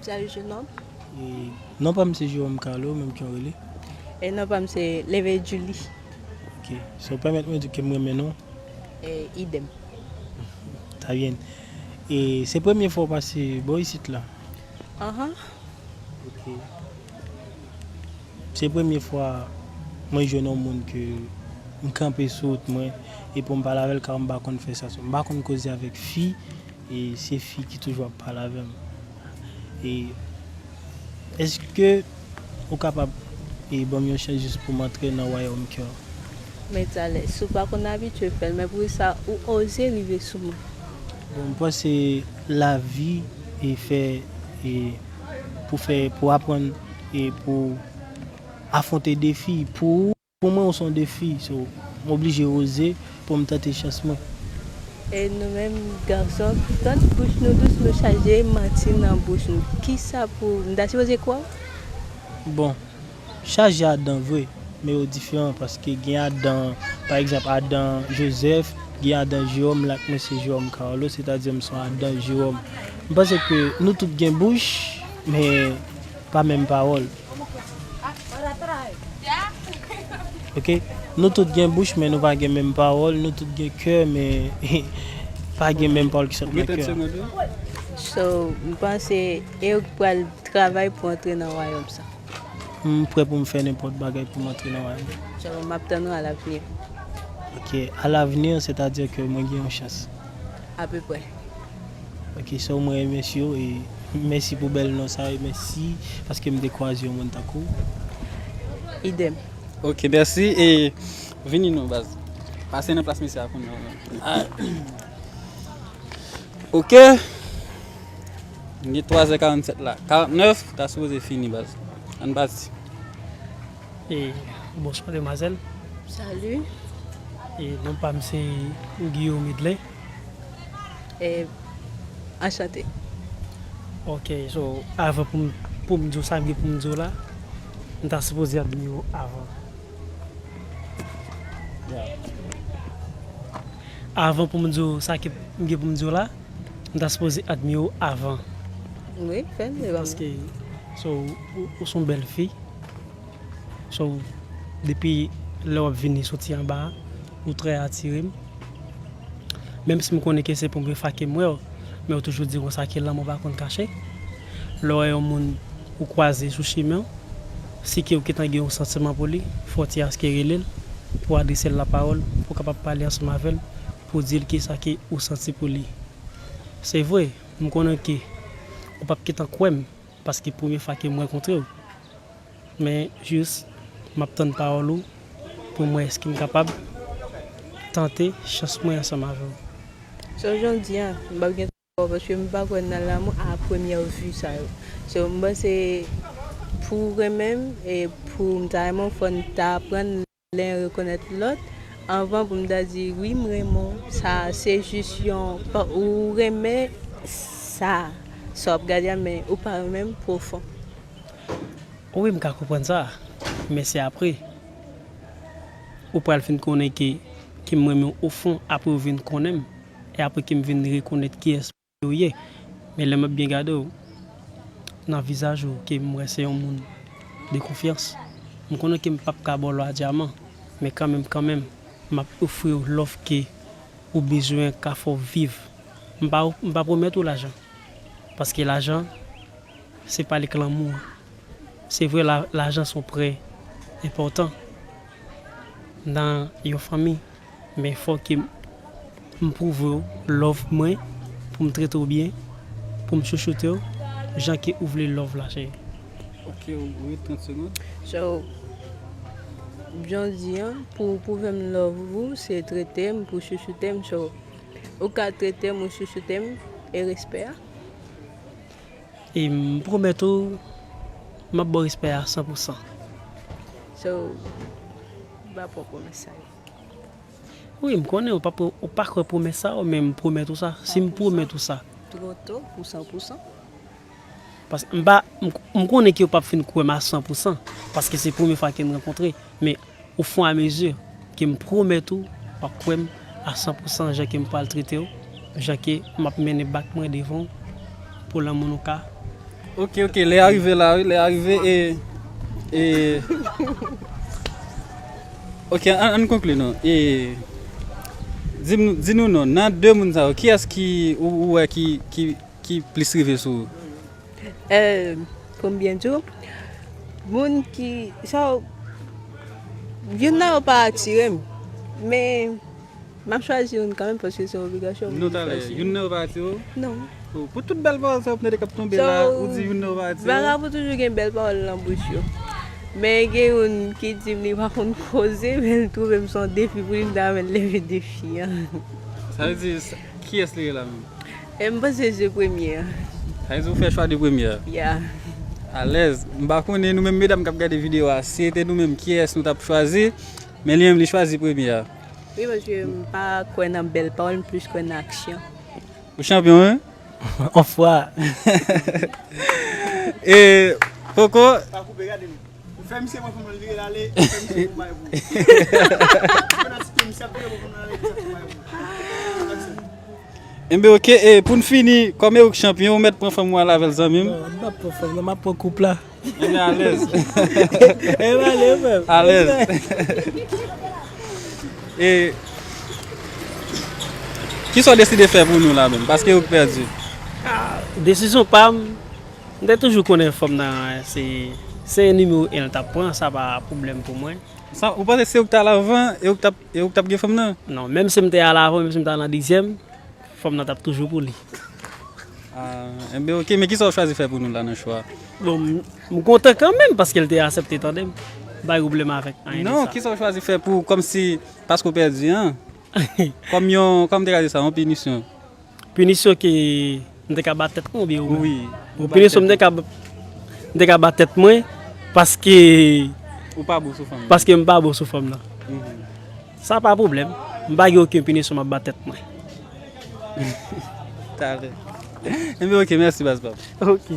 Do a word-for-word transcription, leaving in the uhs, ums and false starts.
Salut, jeune homme. E non pa m se Jerome Carlo, menm jan w rele. E non pa m se Leve Julie. Ok. So, pèmèt mwen di ke m renmen non. E idem. Très bien. E se premye fwa w pase bò isit la? Anhan. Ok. Se premye fwa mwen jwenn yon moun ke m kanpe sou wout mwen e pou m pale avè l, ka m pa konn fè sa. So, m pa konn koze avèk fi, e se fi ki toujou ap pale avè m. E èske ou kapab e ban m yon chans jis pou m antre nan wayòm kè w? Men talè, si w pa konn abitye fè l, men poukisa ou oze rive sou mwen? Bon, m panse lavi e fè e pou fè, pou aprann e pou afwonte defi. Pou, pou mwen, ou se yon defi. So, m oblije oze pou m tante chans mwen. E nou menm gason, tout bouch nou dous, nou chaje manti nan bouch nou. Kisa pou, m ta sipoze kwè w? Bon, chaje adan vre, men yo diferan paske gen adan, pa egzanp, adan Joseph, gen adan Jerome, la k mwen se Jerome Carlo, sètadi m se yon adan Jerome. M panse ke nou tout gen bouch, men pa menm pawòl. Ok? Nou tout gen bouch, men nou pa gen menm pawòl. Nou tout gen kè, men pa gen menm pawòl ki sot nan kè. So, m panse e ou k pral travay pou antre nan wayòm sa. M prè pou m fè nenpòt bagay pou m antre nan wayòm. So, m ap tann ou alavni. Ok, alavni, sètadi ke mwen gen yon chans. Apeprè. Ok, so mwen remèsye w e mèsi pou bèl non sa e mèsi paske m te kwaze yon moun tankou w. Idem. Ok, mèsi e vini non baz. Pase nan plas mesye a kounye a. Ah. Ok. Li twa zè karannsèt la. Karannèf, ta sipoze fini baz. Ann pati. E, bonswa demwazèl. Salut. E, non pa m se Guillaume Midlin. E, anchante. Ok, so, avan pou m, pou m di w sa m gen pou m di w la, m ta sipoze admire w avan. Avan pou m di w sa ke m gen pou m di w la, m ta sipoze admire w avan. Wi, fè l. Paske, so, ou, ou se yon bèl fi. So, depi lè w ap vini soti anba a, ou trè atire m. Menm si m konnen ke se premye fwa ke m wè w, men yo toujou di konsa ke lanmou pa konn kache. Lè w wè yon moun ou kwaze sou chemen w, si ke ou gentan gen yon santiman pou li, fò w ti aske rele l, pou w adrese l lapawòl, pou w kapab pale ansanm avè l, pou w di l kisa ke ou santi pou li. Se vre, m konnen ke ou p ap gentan kwè m, paske premye fwa ke m rankontre w. Men jis, m ap tann pawòl ou pou m wè èske m kapab tante chans mwen ansanm avè w. So, jan w di a, m p ap gen twò paske m pa kwè nan lanmou a premyè vi sa yo. So, m panse pou w renmen m e pou m ta renmen w, fò n ta aprann lè rekonèt lòt anvan pou m ta di wi m renmen w. Sa se jis yon pa- ou renmen sa sa w ap gade a, men ou pa renmen m pwofon. Wi, m ka konprann sa, men se apre ou pral fin konnen ke ke m renmen w ofon, apre w vin konnen m e apre ke m vin rekonèt kiyès ou ye. Men lè m ap byen gade w nan vizaj ou, ke m wè se yon moun de konfyans, m konnen ke m p ap ka ba w lwa dyaman, men kanmenm, kanmenm, m ap ofri w lòf ke ou bezwen ka fè w viv. M pa, m pa pwomèt ou lajan, paske lajan se pa li k lanmou an. Se vre, la, lajan se yon prè enpòtan nan yon fanmi, men fò ke m pwouve w love mwen, pou m trete w byen, pou m chouchoute w jan ke ou vle love la, cheri. Ok, ou gen trant segonn. So, jan w di an, pou w pwouve m love ou, se trete m, pou chouchoute m. So, ou ka trete m, ou chouchoute m, e respè a. E m pwomèt ou, m ap ba w respè a san pou san. So, m pa pran pwomès sa yo. Wi, m konnen ou pa, ou pa kwè pwomès sa yo, men m pwomèt ou sa. Si m pwomèt ou sa. Twò to pou san pou san. Paske m pa, m, m konnen ke ou p ap fin kwè m a san pou san, paske se premye fwa ke n rankontre. Men ofanmezi ke m pwomèt ou, w ap kwè m a san pou san jan ke m pral trete w, jan ke m ap mennen bak mwen devan w pou lanmou nou ka Ok, ok, lè a rive la, wi, lè a rive e, e, ok, ann, ann konkli non. E, di m, di nou non, nan de moun sa yo, kiyès ki ou, ou wè ki, ki, ki plis rive sou ou? Euh, konbyen di w? Moun ki sa w- youn nan yo pa atire m. Men m ap chwazi youn kanmenm paske se yon obligasyon. Nou talè, youn nan yo pa atire w? Non. Oh, pou tout bèl pawòl sa w ap tande k ap tonbe la, ou di youn nan yo pa atire w? Vagabon toujou gen bèl pawòl nan bouch yo. Men gen youn ki di m li pa konn koze, men l twouve m se yon defi pou li, m ta renmen leve defi an. Sa vle di, kiyès li ye la menm? E m panse se premye an. Sa vle di ou fè chwa de premye a? Ya. Alèz. M pa konnen nou menm medam k ap gade videyo a, si se te nou menm, kiyès nou t ap chwazi? Men li menm li chwazi premye a. Wi, paske m pa kwè nan bèl pawòl, m plis kwè nan aksyon. Ou chanpyon, wi? On fwa. E Koko, Pa koupe, gade nou. Ou fè misye pran fanm nan, l vire l ale, ou fè misye pou bay pou ou. Ou fè nan ti misye ap vire pou fanm nan ale, misye ap bay pou ou. Enben ok, e pou n fini, kòm e ou k chanpyon, ou mèt pran fanm ou al avè l, zanmi m. Non, m p ap pran fanm nan, m ap pran koup la. Enben alèz. E m ale, frè m. Alèz. E kisa w deside fè pou nou la menm? Paske ou k pèdi. Desizyon pa m, m te toujou konnen fanm nan se se nimewo en l t ap pran, sa pa pwoblèm pou mwen. Sa, ou panse se ou k t al avan e ou k t ap, e ou k t ap gen fanm nan? Non, menm si m te al avan, menm si m te al nan dezyèm, fanm nan t ap toujou pou li. Ah, enben ok, men kisa w chwazi fè pou nou la nan chwa? Bon, m- m kontan kanmenm paske l te aksepte tande m. M pa gen pwoblèm avèk anyen de Non, sa. Kisa w chwazi fè pou, kòmsi, paske w pèdi an? Kòm yon, kòm te ka di sa, yon pinisyon. Pinisyon ke m te ka bat tèt mwen oubyen ou menm? Wi. Bon, pinisyon m te ka m te ka bat tèt mwen paske Ou pa bon sou fanm nan. Paske m pa bon sou fanm nan. Mhm. Sa pa pwoblèm. M pa gen okenn pinisyon m ap bat tèt mwen. Talè. Enben ok, mèsi baz pap. Ok.